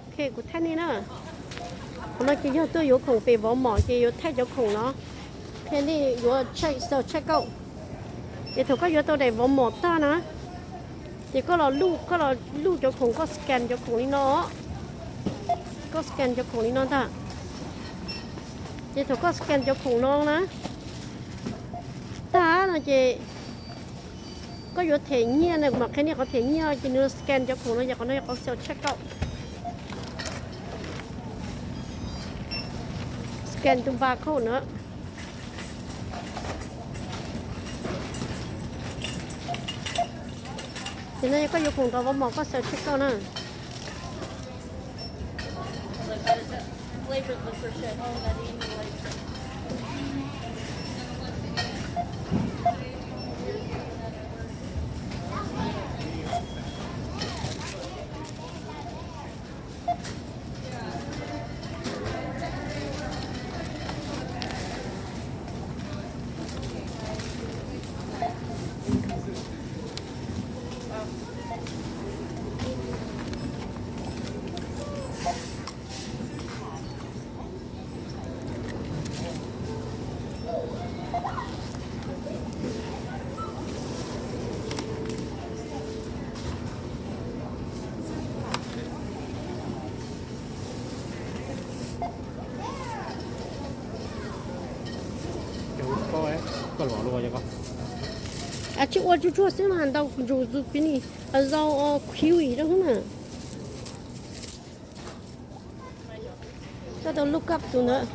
Ok, kuv thaij nej na. Qhov no ces yog tuaj yuav khoom pem Walmart ces yuav thaij cov khoom no. Qhia nej yuav check, self checkout. Ces thaum koj yuav tau daim Walmart tag na, ces koj los luj, koj los luj cov khoom, koj scan cov khoom li no. Koj scan cov khoom li no ntag. Ces thaum koj scan cov khoom no na, tag no ces koj yuav them nyiaj na, kuv mam qhia nej qhov them nyiaj. Ces nws scan cov khoom no, yog qhov no yog qhov self checkout. Scan tus barcode na. Ces no yog koj yuav khoom rau Walmart, koj self checkout na. Tsis ua tsuag tsuag xwb mas ntau ntsus zucchini, zaus, kiwi rau xwb na. Koj tau look up tus ntawd.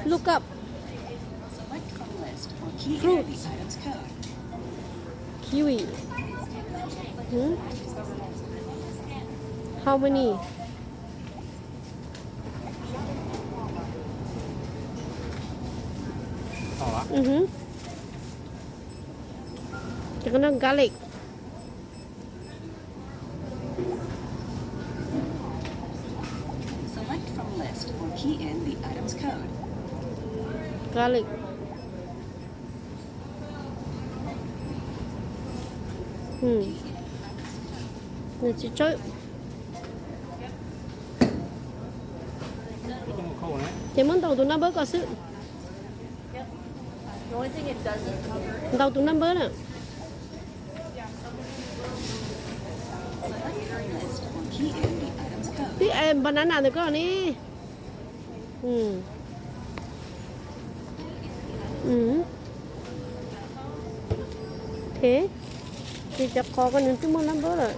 Look up fruits. Kiwi. Hmm? How many? Mhm. Ces koj no garlic. Select from list or key in the item's code. Garlic. Nws tsis tsawb. Ces muab ntaus tus number ko xwb. Ntaus tus number na. Twb banana ntawm koj ne. Ces cov qhov ko nws twb muaj number lawm.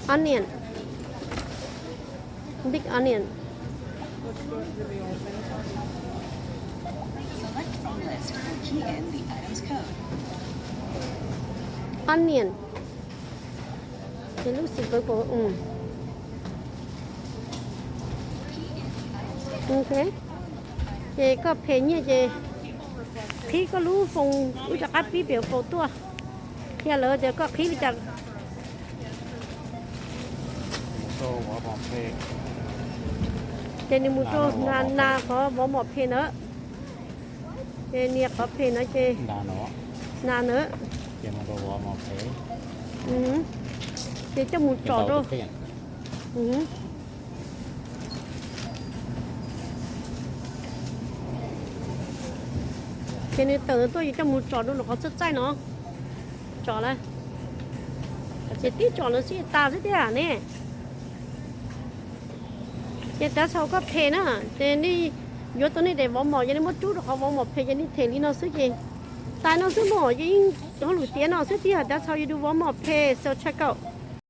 Onion. Big onion. Select from list or key in the item's code. Onion. Ces lub xim pawv pom. Ok. Ces koj phem nyiaj ces qhib koj lub phone, wb rov qab pib pem phone tuaj, qhia lawv tias koj qhib li cas. Ces nws mus rau na qhov Walmart Pay ntawd. Ces nias qhov Pay no ces na ntawd. Ces coj mus tsom rau. Ces nws tawm tuaj ces coj mus tsom rau qhov txaij txaij no. Tsom lawm. Ces tib tsom lawm xwb tas xwb tiag ne. Ces tav txhau koj phem na, ces nej yuav tau nej daim Walmart, ces nej muab rub rau qhov Walmart Pay, ces nej them li no xwb ces tas no xwb mog, ces yeej hauj lwm tiav no xwb tiag. Tav txhau yuav du Walmart Pay self checkout.